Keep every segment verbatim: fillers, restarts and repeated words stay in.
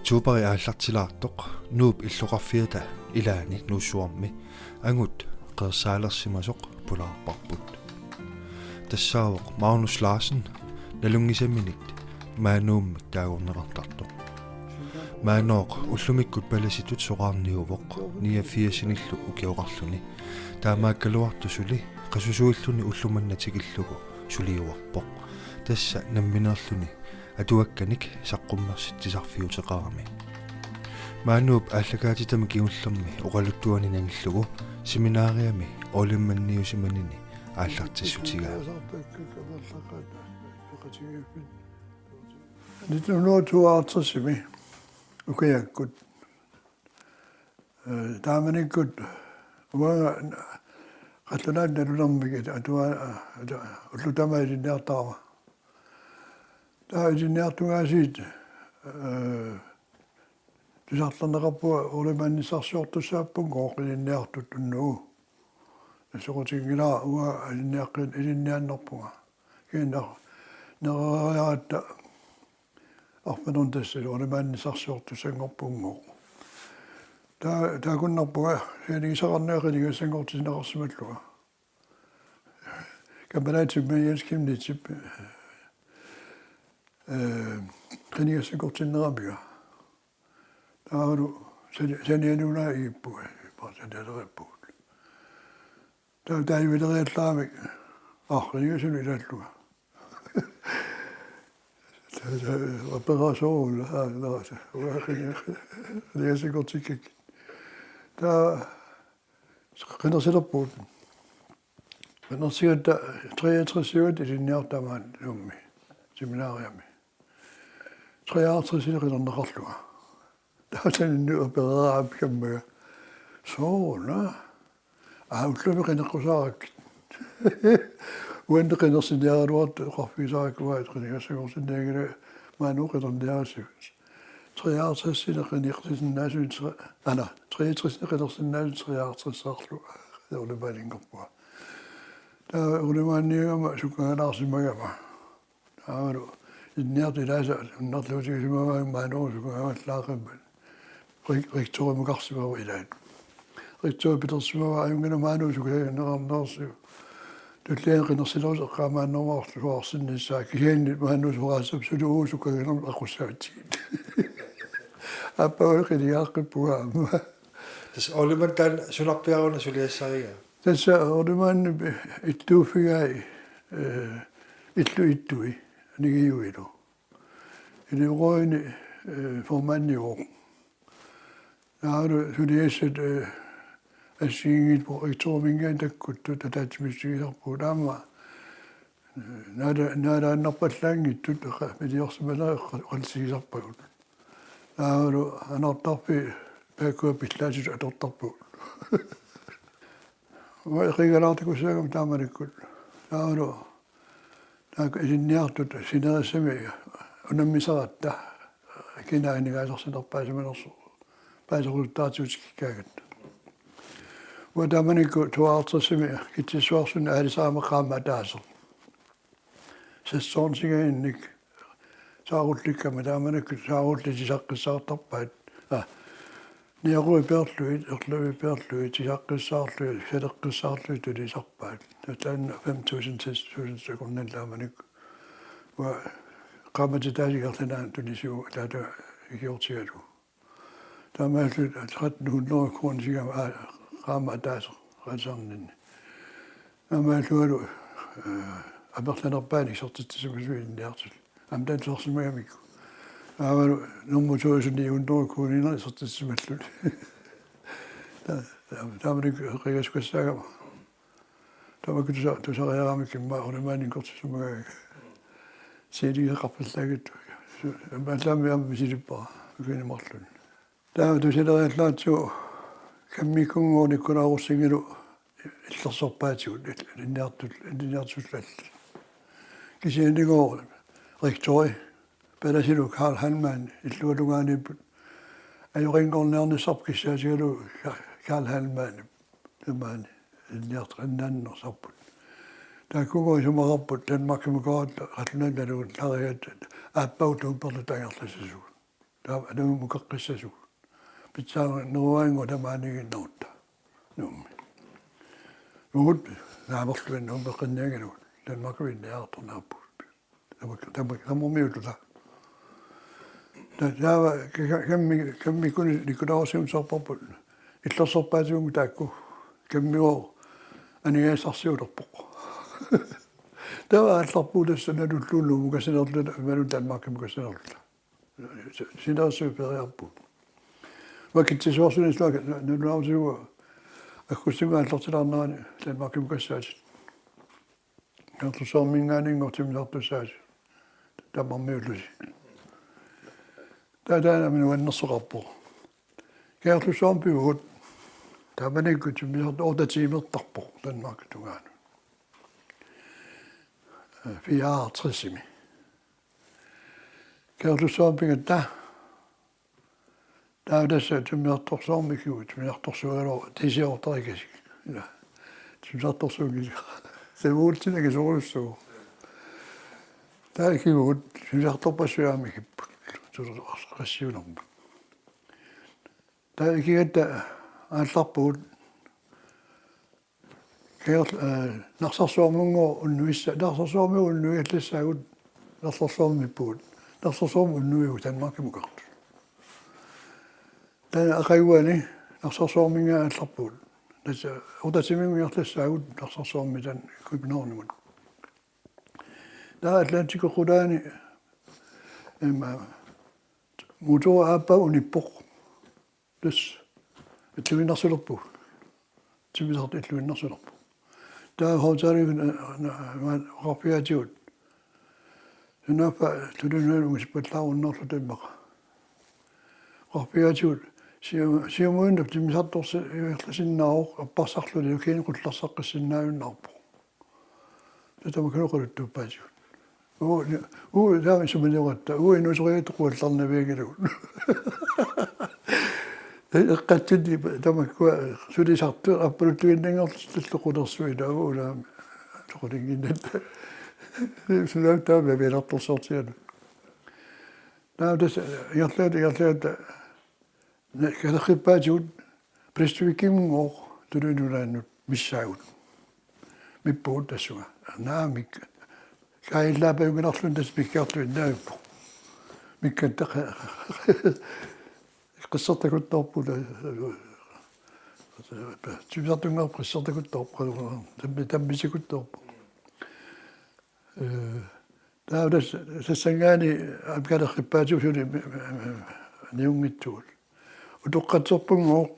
Tuupari aallartilaartoq Nuup illoqarfiata ilaani Nuussuarmi angut qeersaalersimasoq pulaarparput. Tassaavoq Magnus Larsen nalunngisaminit Maanuummik taagorneqartartoq. Maanooq ullumikkut palasitut soqarniuvoq niogfirsinillu ukioqarluni. Taamaakkaluartoq suli qasusuilluni ulloq manna tikillugu suliuarpoq. Tassa nammineerluni atuakkanik saqqummersitsisarfiuteqarami. Maanuup aallakaatitami kingullermi oqaluttuani nangillugu seminariami Olimaniusimanini aallartissutigaa. Nitten hundrede og tooghalvtredsimi ukiakkut, øh, taamanikkut uanga qallunaat nalunermik atua-, atua-, ullut tamaat ilinniartarama. Taava ilinniartugaasiit, øh, tusarlerneqarpunga ulimaannissarsiortussaappunngooq ilinniartut unnugu. Soqutiginngilara uanga ilinniaqqin-, ilinniaannarpunga. Kiinnar-, nereriaratta arfineq-una tassa ulimaannissarsiortussanngorpunngooq. Taa-, taakkuinnarpunga sianigisaqarnera qinigassanngortinneqarsimallunga. Kammalaatima Jens Chemnitzip, øh, qinigassakkortinneramiga. Taavalu sani-, sanianiuna iippugut, iippa sanialeriippugut. Taava taajualeriallaramik, ah, qinigassanut ilaallunga. Taava, taava, aperasoorulla, aa, taava, uanga qini-, qinigassakkortikkakkit. Taava, qinersilerpugut. Qinersigatta treogtresiugatta ilinniartut tamaani Nuummi seminariami. Treoghalvtredsini qinerneqarlunga. Taava saninnut apereeraapkammaga. Sooruna. Aa, ullumi qineqqusaarakkit. Uanni qinersinniaraluartut oqarfigisarakkit uanga qinigassanngortinnianngilanga, Maanooq qinerniarassavat. Treoghalvtredsini qinersisinnaasut tre-, ana, treogtresini qinersisinnaasut treoghalvtredsarlu ulimaanninngorpunga. Taava ulimaanniugama sukkagalaarsimagama. Taavalu ilinniartut ilaasa unnerluutigisimavaat Maanooq sukkagavallaaqimmat. Rik-, rektorimukarsimavoq ilaat. Rektori pilersimavaa: Ajunngilaq Maanooq sukkagineqarnersiuk. Tulliani qinersilerussi eqqaamaannermik soqarsinnissaa, kisianni Maanooq soqaassappat suli uagut sukkaginermut aqussavatsigit. Aappaagu qinigaaqqippunga aamma. Tassa Olimani taanna sunarpiaruna suliassarigaa? Tassa Olimanimi ittuuffigai, øh, illup ittui anigiuilu. Elevrådini, øh, formandiuvoq. Taavalu suliassat, øh, assigiinngitsut rektoriminngaanniit takkuttut ataatsimiitigisarpugut aamma. Naala-, naalaannarpallaanngitsut qa-, miliorsimanerat qa-, qaqortigisarpagut. Taavalu anartarfiit taakkua pillaatitut atortarpagut. Uanga eqigalaartakussaagama taamanikkut. Taavalu taakku ilinniartut sinerissami unammisaratta kina aningaasarsinerpaasimanersoq paaserusuttaartigut tikikkaangatta. Uanga taamanikkut tooghalvtredsimi Kitsissuarsunni aalisarama qaammat ataaseq. Sassoornsingaannik saarullikkama taamanikkut saarullit tisaqqissaartarpaat. Aa, nioqui peerlugit, erlugit peerlugit, tisaqqissaarlugit, saleqqissaarlugit tunisarpaat. Taanna fem tusind, seks tusind akornanni taamanikkut. Uanga qaammatip ataaseq ingerlanerani tunisivugut taava ikiortigalugu. Taamaalilluta tretten hundrede koruunisigama, aa, qaammat ataaseq aalisarninni. Taamaalilluta, øh, amerlanerpaanik isertitsisimasut ilinniartut. Aamma taanna isersimagamikku. Taavalu normu tusind ni hundrede koruuninik isertitsisimalluni. Ta-, ta-, taamanikkut eqigasukassaagama. Tamakku tusa-, tusariaramikku immaqa Olimaninngortissimagaanni. Siiligisaqarpallaanngitsoq. Su-, aamma allaammi aamma misilippara. Ukioq marlunni. Taava tusaleriallaartigu kammikkunngooq nikkunaarussinngilu illersorpaatigut, il-, ilinniartut, ilinniartullu allat. Kisiannigooq rektori, palasilu Karl Heilmann illuatungaaniipput. Ajoqinngorniarnissarput kissaatigalugu Ka-, Karl Heilmann. Tamaani ilinniartut annaannersarput. Taakkugooq isumaqarput Danmarkimukooratta qallunaat nalunngilaarigatta aappaagu tuupperluta angerlassasugut. Taava alumimukaqqissasugut. Pitsaaneruaannguaq tamaaniiginnarutta. Nuummi. Uagut naamerluinnaq Nuummeqqinnianngilagut. Danmarkimiinniartornaapput. Tamak-, tamak-, tamarmiulluta. Ta-, taava ka-, ka-, kammi-, kammikkut nikulaarusiusorparput. Illersorpaatigut taakku. Kammigooq aningaasarsiulerpoq. Taava aallarpugut tassa nalulluunniit Nuummukassinerluta, imaluunniit Danmarkimukassanerluta. Si-, sinerissui peeriarpugut. Uanga Kitsisuarsuani suaga na-, nalunaarusiuvoq aggustimi aallartilaarnerani Danmarkimukassaatit. Kangerlussuarmiingaanniit timmisartussaatit tamarmiullusi. Taava taanna nuannersoqarpoq. Kangerlussuarmi pivugut taamanikkut timmisartoq otte timertarpoq Danmarkip tungaanut. Fireoghalvtredsimi. Kangerlussuarmi pigatta. Taava tassa timmisartorsuarmi ikivugut, timmisartorsuugaluarpoq, tisiortarikasik. Ila. Timmisartorsuunngilaq. Samuultinaki sorujussuuvoq. Taava ikivugut, timmisartorpassuit aamma ikipput. Tulersoqqassiunermut. Taava ikigatta aallarpugut. Kangerl-, eh, Narsarsuarmigooq unnuissa-, Narsarsuarmigooq unnuiallassaagut, Narsarsuarmippugut. Narsarsuarmi unnuivugut Danmarkimukartut. Taanna aqaguani Narsarsuarminngaanniit aallarpugut. Tassa otte timinngorlassaagut Narsarsuarmiit taanna Københavnimut. Taava Atlantikip qulaani, em, motori aappaa unippoq. Tassa illuinnarsilerpugut. Timmisartoq illuinnarsilerpoq. Taava hotelimi na-, na-, na-, oqarfigaatigut. Sunaaffa Tuluit Nunaannut ungasipallaarunnaarluta immaqa. Oqarfigaatigut siu-, siumuinnaq timmisartorsi-, -iuerlasinnaavoq apparsarluni ukiuni qullersaqqissinnaajunnarpoq. Taava tamakku oqaluttuuppaatigut. Uu, uu, taama isumaliorluta. Uu, inuusoriaatsit quallarnavianngilagut. Eqqatsinni tamakkua sulisartut appaluttuinnanngorlutik talloqulersuit, uu, ulaami. Toqulinnginnatta. Sunaaffa taama navianartorsiortigalugu. Taava tassa ingerlagatta, ingerlagatta Na-, kalerrippaatigut Prestwickimigooq Tuluit Nunaannut missaagut. Mippugut tassunga. Naamik. Kaajallaapajunngilaq tassa mikkiartuinnavippoq. Mikkatta qissertakuttoorput. Timmisartunngorput qissertakuttoorput. Tammi-, tammisikuttoorput. Eh, taava tas-, tassanngaanniit aamma kalerrippaatigut suli mi-, mi-, mi-, niunngitsugut. Utoqqatserpunngooq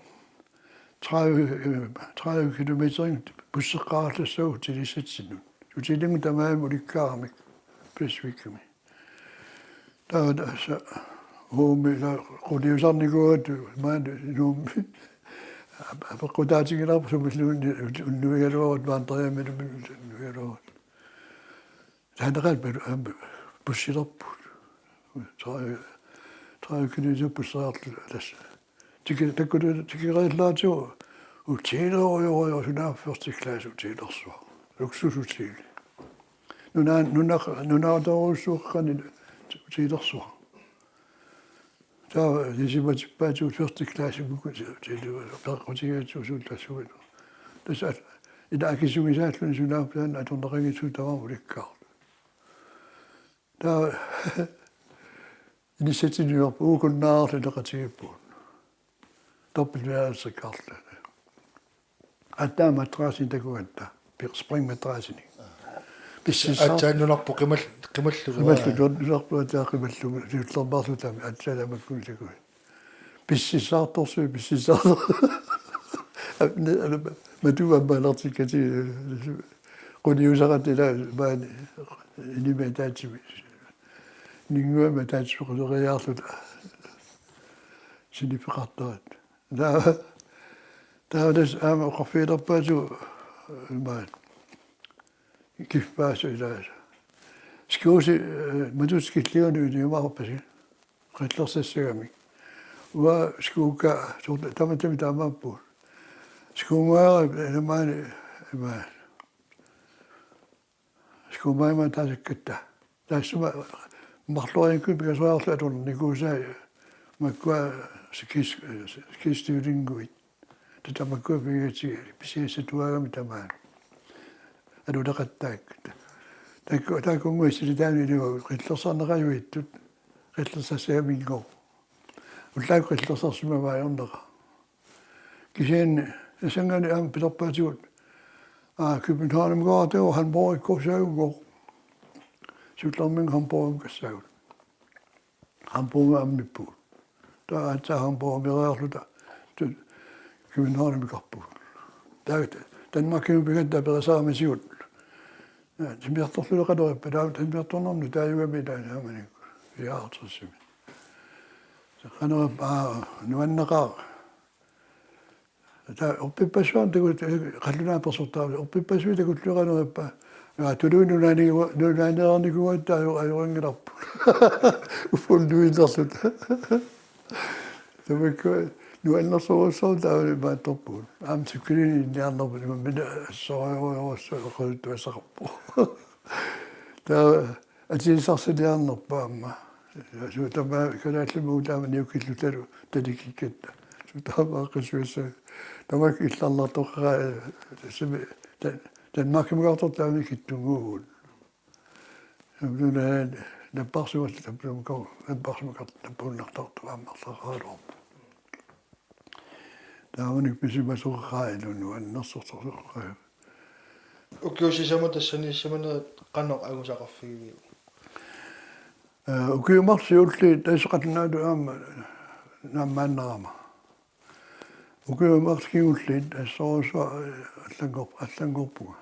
tredive, eh, tredive kilometerinik busseqqaarallassaaq hotelissatsinut. Hotelimi tamaani ulikkaaramik Prestwickimi. Taava tassa Nuummi ila quliusarnikuugatta maani Nuummi. Ap-, apeqqutaatinngilaq sumilluunniit unnuigaluarutta, maani Nuummi unnuigaluarutta. Taanna qaa pal-, am-, bussilerpugut. Tredive, tredive kilometer busseriarluta tassa. Tiki-, takkulu-, tikerallaatigut hotelerujorujussuaq, sunaaffa første klasse hotelersuaq. Luksushotel. Nuna-, nuna-, nunaatorujussuaqqani hotelersuaq. Taava ilisimatippaatsigut første klasse buku til peqqutigaatsuusuut tassuit. Tassa ila akisugisaalluni sunaaffa taanna atorneqanngitsunik tamarmik ulikkaarput. Taava inissatsinniarput, uukunnaarlu ileqatigiippugut. Dobbeltværelsekkaarluta. Aatsaat madrasini takugatta. Pi-, springmadrasini. Pississaar-, aatsaat nunarput qimal-, qimallugu. Qimallugu, nunarput aatsaat qimallugu. Siullerpaarluta aatsaat tamakkua takugatta. Pississaartorsuit, pississaartor-, Ap-, ne-, ne-, matuamma alartikkatit quliusaqatit ila maani inimi ataatsimi. Ninnguami ataatsimi quleriaarluta siniffiqartarat. Taava, taava tassa aamma oqarfigilerpaatigut imaat. Kiffaasoq ilaasa. Skuusi, eh, matut killiunut iliumaarpasi. Qillersassagami. Uanga skuukka soorlu tamattami taamaappugut. Skuumaara ilamaani ima. Skuumaajumaartut taasakkatta. Taassuma marloriakkut pingasoriarluta atornikuusai Makkua skis-, skistøvlinguit. Tamakkua pigatsiga pisiassatuaagami tamaat. Aluleqattaaq. Taakku, taakkunnguit silitaani ilugu qillersarneqajuittut. Qillersassaminngooq. Ullaakkut qillersarsimavaa ajorneqaaq. Kisianni asanngaanniit aamma pilerpaatigut. Aa, Københavnimikoortoq Hamborgikkorsaagunngooq. Cyklerminnga Hamborgimut kassaagut. Hamborgimi ammippugut. Taava aatsaat Hamborgimiireerluta tu-, Københavnimiikarpugut. Taava Danmarkimut pigatta perisaramisigit. Ja, timmisartorluleqalerpara, taava timmisartornermut taajugami taanna aamma fireoghalvtredsimi. Soorlu qanoq ippa, aa, nuanneqaaq. Taava orpippassuarnik takut-, qallunaat persortaarami. Orpippassuit takullugu qanoq ippa. Ja, tuluit nunaanigu-, nunaaneernikuugatta aju-, ajorinngilarput. Uffa nuilerluta. Tamakku nuannersorujussuarmik taava imaattorpugut. Aamma cykelinniarnerput, immaqa minna assorujorujussuaq oqaluttuassaqarpoq. Taava atisarsiniarnerput aamma. Suut tamaasa kalaallimut taama niukkillutalu talikikkatta. Suut taama aaqqissuussaagut. Tamakku illarnartoqaraa, simi, Dan-, Danmarkimiikartortut taama kittunnguuvugut. Nuna napparsimasut tappamukau, napparsimakartut nappuunnartartut aamma arlaqaraluarput. Taamani pisimasoqaraa iluanut annersorsorsoqaraa. Ukioq sisamat tassaniissimanerit qanoq angusaqarfigiviuk? Ee, ukiut marluk siulliit tassa qallunaatut aamma naammaannarama. Ukiut marluk kingulliit assorujussuaq allanngor-, allanngorpunga.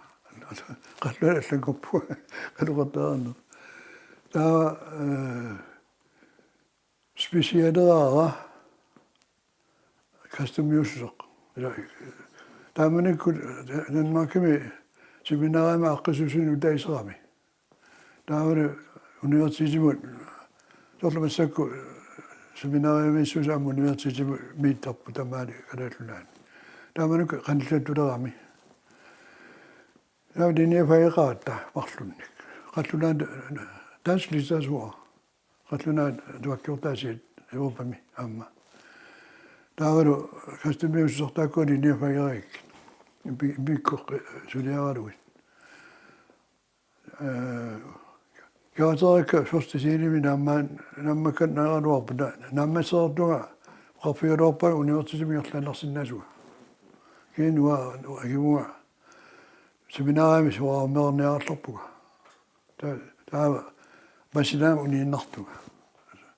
Qallunaatut allanngorpunga. Qanoq oqartariaqarnersoq. Taava, ee, specialeraara kristumiussuseq. Ila, taamanikkut Danmarkimi seminariami aaqqissuussuni utaaserami. Taavalu universitetimut, soorlu massakkut seminariamiissuseq aamma universitetimut miittarput tamaani Kalaallit Nunaanni. Taamanikkut qanillattulerami. Taava linjefageqaratta marlunnik. Qallunaat dansk litteratur. Qallunaat atuakkiortaasiat Europami aamma. Taavalu kristumiussuseq taakkua linjefagerikkit. Pi-, pikkut suliaralugit. Ee, karakterikka første G-mi naamma-, naammakkanniaraluarput, na-, naammassereertunga oqarfigaluarpara universitetimi ingerlaannarsinnaasunga. Kisianni uanga, uanga akivunga seminariami soraarummeerniarallarpunga. Ta-, taava Basilaami uniinnartunga.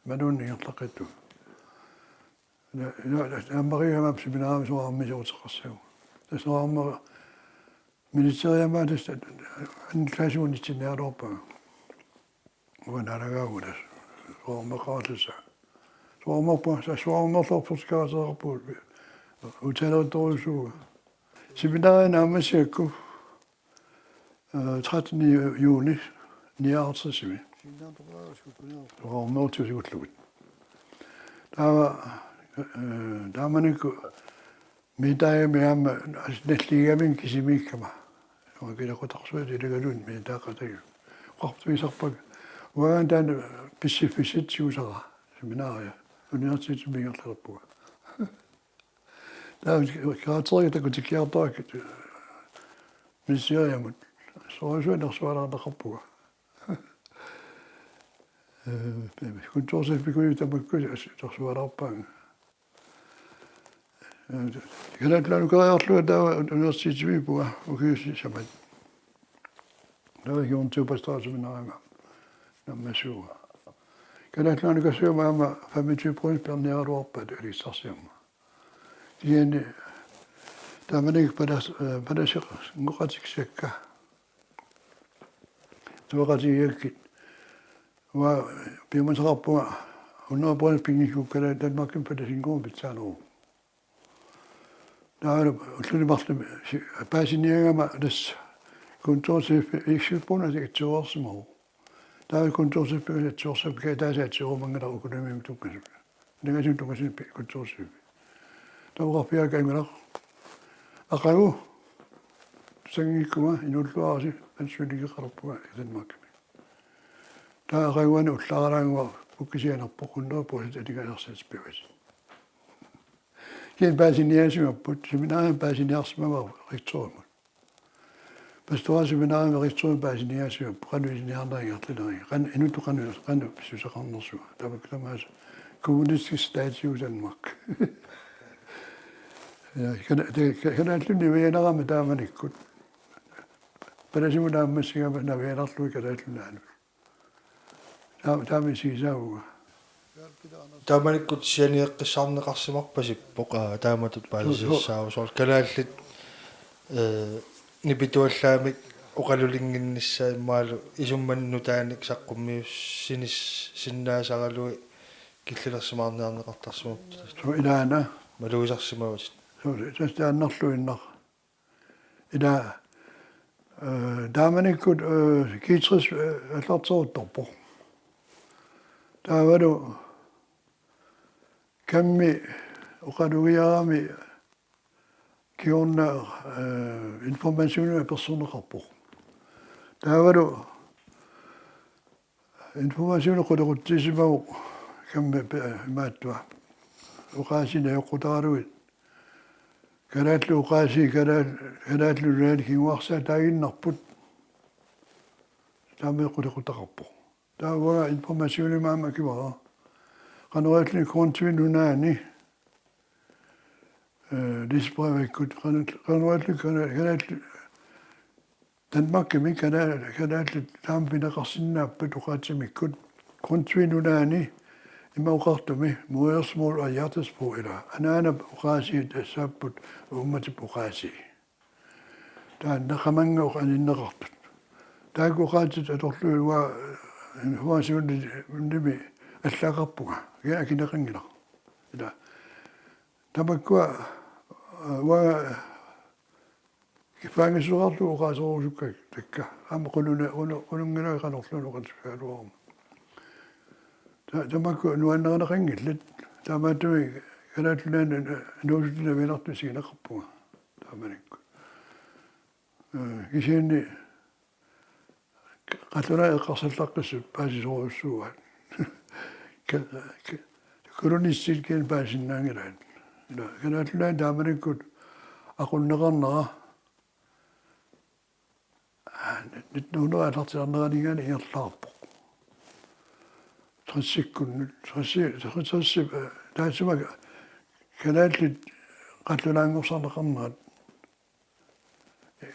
Imaluunniit ingerlaqqittunga. Ila, ila, ila, aamma seminariami soraarummeeruteqarsimavugut. Tassa soraarummeeruteqarsimavugut. Ministeriami tassa anden klassiunit sinniartorpara. Uanga naalagaavugut tassa. Soraarummeeqqaartussaq. Soraarummeerpunga, tassa soraarummeerluarput karaktereqarpugut. Udtalerittorujussuuvugut. Seminariami naammassigakku, øh, trettende juni nioghalvtredsimi. Soraarummeerutsigullugu. Taava, øh, taamanikkut Miitaagamik aamma nalligigamik kisimiikkama. Uanga kilequtarsuit iligalugit miitaaqqatagiga. Oqarfigisarpakka. Uanga taanna pissiffissatsigusara seminaria. Universitetimi ingerlalerpunga. Taava karakterikka takutikkiartorakkit ministeriamut. Soorlu nersualaartaqarpunga. Øh, kontorchefikujuit tamakku as-, nersualaarpaannga. Kalaallit Nunaannukareerlunga taava universitetimiippunga ukiut sisamat. Taava kingornatigut pastoralseminariami naammassivunga. Kalaallit Nunaannukassiama aamma femogtyve procent pilerniaraluarpaat ilissarsiama. Kisianni taamanikkut palas-, øh, palasinngooqatigisakka. Suleqatigigakkit. Uanga piumasaqarpunga hundrede procent pinngikkukkit Danmarkimi palasinngormat pitsaaneruvoq. Taavalu ulluni marlunni si-, paasiniagama tassa kontorchefi, eksekutiveqarfimmi atsiorsimavoq. Taava kontorchefikkut atsiorsimavoq, taava atsiorumanngilara økonomiimut tunngasut. Nangasunik tunngasut pi-, kontorchefi. Taava oqarfigaakka angalaq. Aqagu sanngikkuma inuulluarisi ansøgningeqalerpunga Danmarkimi. Taava aqaguani ullaaralaannguaq Pukkisianerpoq hundrede procent aningaasarsiassat pivatit. Kisianni paasiniaasimapput, seminariami paasiniarsimavara rektorimut. Pastoraatip seminariami rektorimut paasiniaasimapput, qanoq isiniarnera ingerlanerlunga. Qanoq inuttut qanoq, qanoq pissuseqarnersunga. Tamakku tamaasa kommunistisk statiusanmak. Ja, kana-, te-, ka-, Kalaallit Nunaanni navianarami taamanikkut. Palasimut naammassigama navianarlugit Kalaallit Nunaannut. Taama, taama isigisaavunga. Taamanikkut sianeqqissaarneqarsimarpasippoq, aa, taamatut paasisassaavoq. Soorlu kalaallit, ee, nipituallaamik oqalulinnginnissaat immaqalu isummanut nutaanik saqqummiussinis-, sinnaasaraluit killilersimaarniarneqartarsimapput. Suu, ilaana. Malugisarsimavatit. Suu, tassa taannarluinnaq. Ila, ee, taamanikkut, ee, G tres, ee, aallarteruttorpoq. Taavalu Kammi oqalugiarami kingorna, ee, informationimik apersorneqarpoq. Taavalu informationi qulequtsisimavoq Kammi pe-, imaattua. Oqaasii najoqqutaralugit. Kalaallit oqaasii, kalaal-, Kalaallit Nunaanni kinguarsaataaginnarput. Taama qulequtaqarpoq. Taava uanga informationimik aamma akivara. Qanoq iliorluni Grundtvig Nunaanni, ee, Lise Brevikkut, qanoq, qanoq iliorluni kana-, Kalaallit Danmarkimi kana-, kalaallit taama pineqarsinnaappat oqaatsimikkut. Grundtvig Nunaanni ima oqartumi modersmål er hjertets sprog, ila anaanap oqaasii tassaapput uummatip oqaasii. Taanna qamannga oq-, aninneqartut. Taakku oqaatsit atorlugit uanga, ee, informationimi allagaqarpunga. Kisianni akineqanngilaq. Ila. Tamakkua, ee, uanga kiffaanngissuseqarlugu oqaaserusukkakka. Aamma quluna-, qulu-, qulunngilanga qanorluunniit oqaatigigaluaruma. Ta-, tamakku nuannarineqanngillat. Taamaattumik Kalaallit Nunaanni inuusuttut navianartut isigineqarpunga. Taamanikkut. Ee, kisianni qallunaat eqqarsallaqqissut paasisorujussuuaat. Ka-, ka-, kolonistit kisianni paasisinnaanngilaat. Ila, Kalaallit Nunaanni taamanikkut aqunneqarnera, aa, nitten hundrede aallartilaarneraniinngaanniit ingerlaarpoq. Tressikkunnut, tressi-, tressi-, ee, taassuma kalaallit qallunaanngorsarneqarnerat.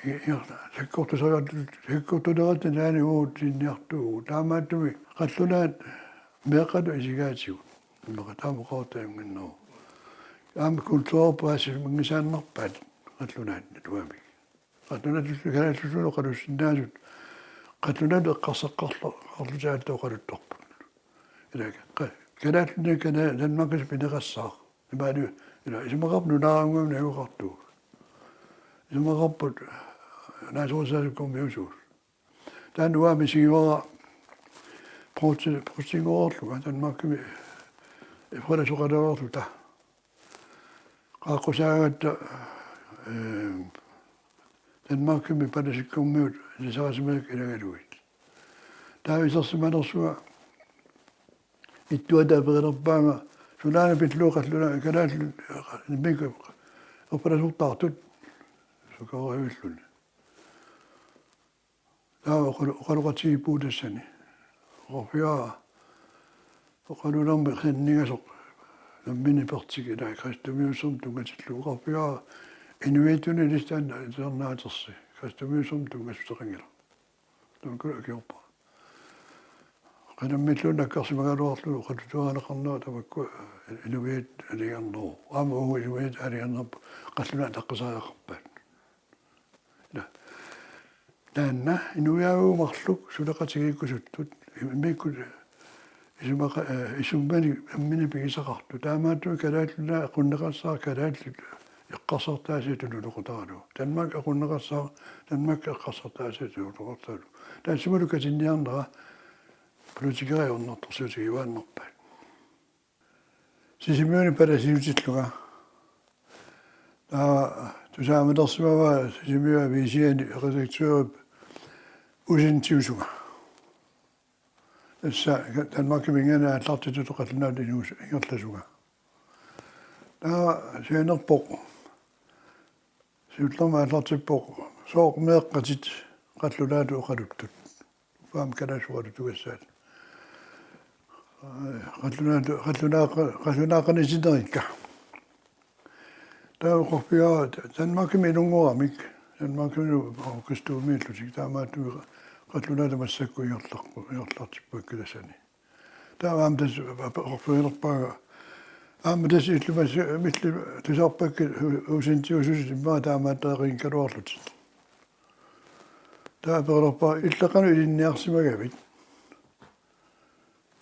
I-, i-, sakkortuserattut, sakkortuseratsinni uagut ilinniartuuvugut. Taamaattumik qallunaat meeqqatut isigaatigut. Immaqa taama oqartariaqarnera. Aamma kulturerput aasiit manngisaannarpaat qallunaat atuamik. Qallunaatut kalaallisut oqalussinnaasut. Qallunaatut eqqarsaqqarlu-, qarlutaat oqaluttorput. Ila qa-, Kalaallit Nunaanni kana-, Danmarkisut pineqassaaq. Imaali, ila, isumaqarput nunarsuarmi najugaqartugut. Isumaqarput naasorissaasukkumiusugut. Taanna uanga misigivara provsti-, provstinngorlugu Danmarkimi efterladeroorluta. Qaaqqusaagatta, ee, Danmarkimi palasikkumiut ilisarisimasakka ilagalugit. Taava isersimanersunga ittuata aperilerpaanga sunaana pillugu qallunaat kalaallit immikkut erpalasortaartut sukaruivilluni. Taava oqalu-, oqaloqatigiippugut tassani. Oqarfigaara oqalulermi qinnigasoq nammineq peqatigiinnarlugu kristumiussamut tunngatillugu oqarfigaara inuiattuni ilissi taanna tusarnaatersi kristumiussamut tunngassuteqanngilaq. Tamakku akiorpara. Qinammilluunniit nakkarsimagaluarlugu oqaluttuarineqarnera tamakku inuiattut aalajangerneruvoq. Aamma uagut inuiattut aalajangernerput qallunaat ataqqisariaqarpaat. Ila. Taanna inuiaajugut marluk suleqatigiikkusuttut immikkut isumaqa-, ee, isummani nammineq pigisaqartut. Taamaattumik Kalaallit Nunaat aqunneqassaaq kalaallit eqqarsartaaseq tunuliaqutaralugu. Danmark aqunneqassaaq Danmark eqqarsartaaseq tunuliaqutaralugu. Taassumalu katinniarnera politikerit ajornartorsiutigiuaannarpaat. Sisimiuni palasiutillunga. Taava tusaamalersimavaa Sisimiut Aviisiani redaktørip usintiusunga. Tassa Danmarkiminngaanniit aallartitut qallunaatut inuus ingerlasunga. Taava sianerpoq. Siullermik aallartippoq sooq meeqqatit qallunaatut oqaluttut. Uffa aamma kalaallisut oqaluttugassaat. Qallunaatut, qallunaaqa-, qallunaaqanitinnerikka. Taava oqarfigaara Danmarkimi inunngoramik, Danmarkimilu Augustimiillutik taamaattumik qallunaatut massakkut ingerlarpu-, ingerlartippakkit tassani. Taava aamma tassa oqarfigilerpara aamma tassa illit massakkut tusarpakkit u-, uusintigusutit immaqa taamaattoqaqqikkaluarlutit. Taava aperelerpara illit qanoq ilinniarsimagavit.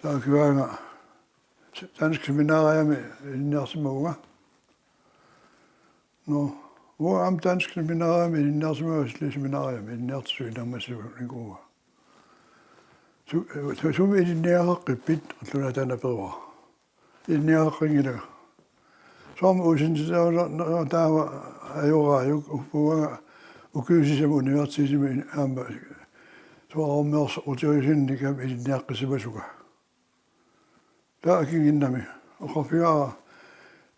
Taava ukiuanga dansk seminariami ilinniarsimavunga. Nå, uanga aamma dansk seminariami ilinniarsimavunga, Vestlig Seminariami ilinniartitsisunik taamaasillugu uanga. Su-, su-, sumi ilinniagaqqippit, qallunaatut aperuara. Ilinniagaqqinngilara. Soormi uusintitaasarnera taama ajoraajuk, uffa uanga ukiut sisamat universitetimi aamma soraarmiorsoq uterisinnikam ilinniaqqisimasunga. Taava akinnginnami oqarfigaara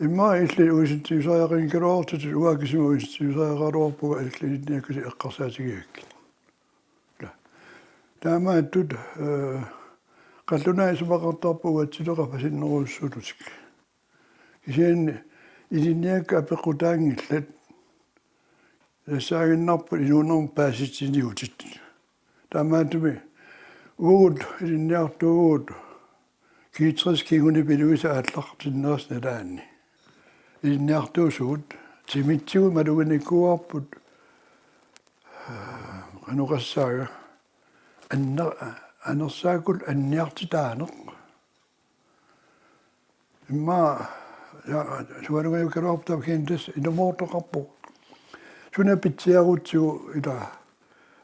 immaqa illit uusintigusaariaqanngikkaluarlutit uanga kisima uusintigusaariaqaraluarpunga illit ilinniakkasi eqqarsaatigigakkit. Taamaattut, eh, qallunaat isumaqartarput uatsinnut qaffasinerujussuullutik. Kisianni ilinniakkat apeqqutaanngillat. Tassaaginnarpoq inuunermi paasitsinniutit. Taamaattumik uagut ilinniartuuvugut G tres kingunipiluisa aallartinnerisa nalaanni. Ilinniartuusugut timitsigut maluginikuuarput, eh, qanoq oqassaaga, anner-, anersaakkut anniartitaaneq. Immaqa, ja, sualungajukaluarput taava kisianni tassa ilumoortoqarpoq. Suna pitsiarutsigu ila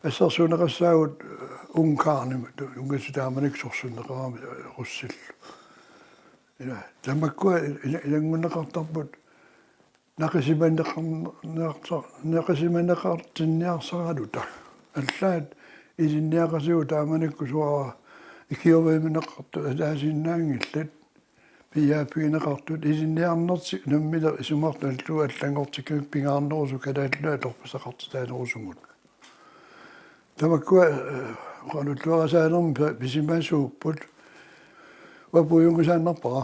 assersuunneqassaagut, eh, Ungarnimi, tu-, ungasut taamanikkut sorsunneqarami, eh, russillu. Ila, tamakkua ila-, ilanngunneqartarput naqisimaneqar-, neqar-, naqisimaneqartinniarsaraluta. Allaat ilinniaqatigut taamanikkut suara ikiorviuminneqartut ataasinnaanngillat, piiaaffigineqartut, ilinniarnertik nammineq isumartut allanngortikkakkit pingaarnerusut Kalaallit Nunaat atorfissaqartitaanerusumut. Tamakkua, eh, oqaluttuarisaanermi pi-, pisimasuupput. Uanga puiunngisaannarpara.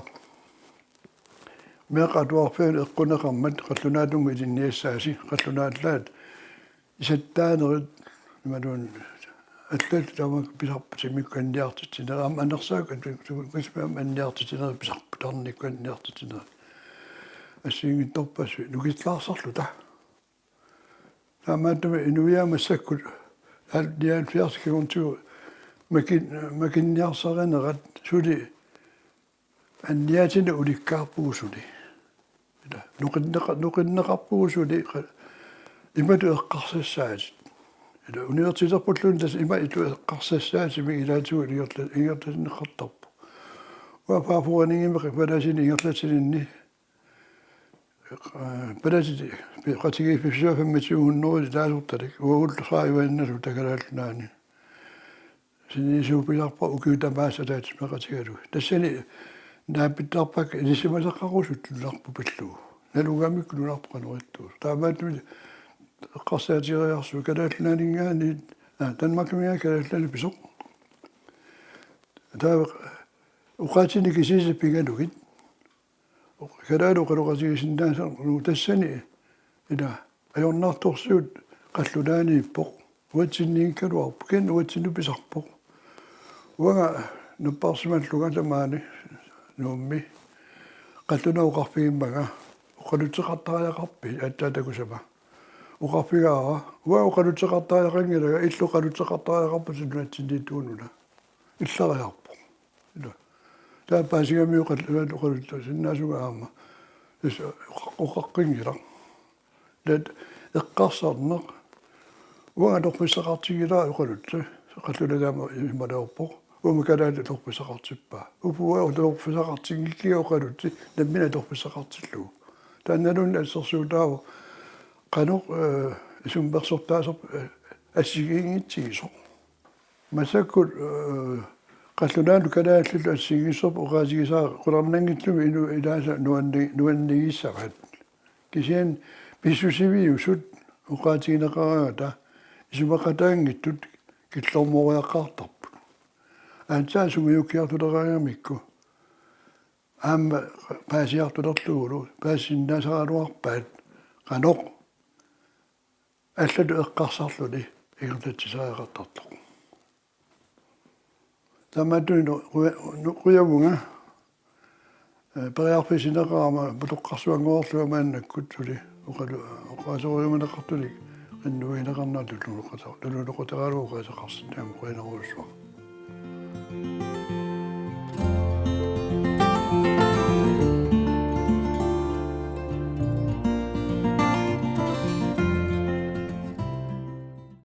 Meeqqat atuarfianni eqquneqarmat qallunaatunnguit ilinniassaasi, qallunaallaat isattaanerit, imaluunniit allallu tamakku pisarput timikkut anniartitsinerit, aamma anersaakkut, timikkut aamma anniartitsinerit pisarput, tarnikkut anniartitsinerit. Assigiinngitsorpassuit nukillaarsarluta. Taamaattumik inuiaat massakkut nioghalvfjerds kingornatigut makin-, makinniarsarinerat suli anniaatinik ulikkaarpugut suli. Ila, noqinneqa-, noqinneqarpugut suli qa-, imatut eqqarsassaatit. Ila, universiteterpulluunniit tassa imatut eqqarsassaatimi ilaatigut ingerla-, ingerlatinneqartarpoq. Uanga fagforeningimeqarpoq palasini ingerlatininni. Palasit peqatigiiffissivat femogtyve hundrede ilaasortalik, uagullu tredive-nnalu Kalaallit Nunaanni. Sinniisuupilaarpara ukiut tamaasa ataatsimeeqatigalugit. Tassani naapittarpakka ilisimasaqarusuttut nunarput pillugu. Nalugamikku nunarput qanoq ittuusoq. Taamaattumik eqqarsaatigeriarsuuvoq Kalaallit Nunaanninngaanniit, aa, Danmarkiminngaanniit Kalaallit Nunaanni pisoq. Taava oqaatsinni kisiisa pigalugit. Kalaallit oqaloqatigisinnaasarput tassani ila ajornartorsiut qallunaaniippoq. Uatsinniikkaluarpoq, kisianni uatsinnut pisarpoq. Uanga napparsimallunga tamaani Nuummi qallunaat oqarfigimmanga: Oqalutseqartariaqarpit aatsaat takusama? Oqarfigaara: Uanga oqalutseqartariaqanngilanga, illit oqalutseqartariaqarputit nunatsinniittugut una. Illariarpoq. Ila. Taava paasigamiuk qallunaatut oqaluttuisinnaasunga aamma. Tassa oqa-, oqaqqinngilaq. Taava eqqarsarneq. Uanga atorfissaqartinngilara oqalutsi. Qallunaat taama imaliorpoq. Uuma kalaallit atorfissaqartippaa. Uffa uanga atorfissaqartinngikkiga oqalutsi. Nammineq atorfissaqartillugu. Taannaluunniit assersuutaavoq qanoq, eh, isummersortaasoq, eh, assigiinngitsigisoq. Massakkut, eh, Qallunaatut kalaallisut assigiinngitsorput oqaatigisaa qularnanngitsumik inuit ilaasa nuanni-, nuannigissavaat. Kisianni pissusiviusut oqaatigineqaraangata isumaqataanngitsut killormoriaqqaartarput. Aatsaat sungiukkiartuleraangamikku aamma paasiartulerlugulu paasisinnaasaraluarpaat qanoq allatut eqqarsarluni ingerlatsisariaqartartoq. Taamaattumik quja-, qujavunga, eh, periarfissineqarama utoqqarsuanngorlunga maannakkut suli oqalu-, oqaaserujumaneqartunik qinnuigineqarnera tulluuneqata-, tulluuneqataralugu oqaaseqarsinnaagama qujanarujussuaq.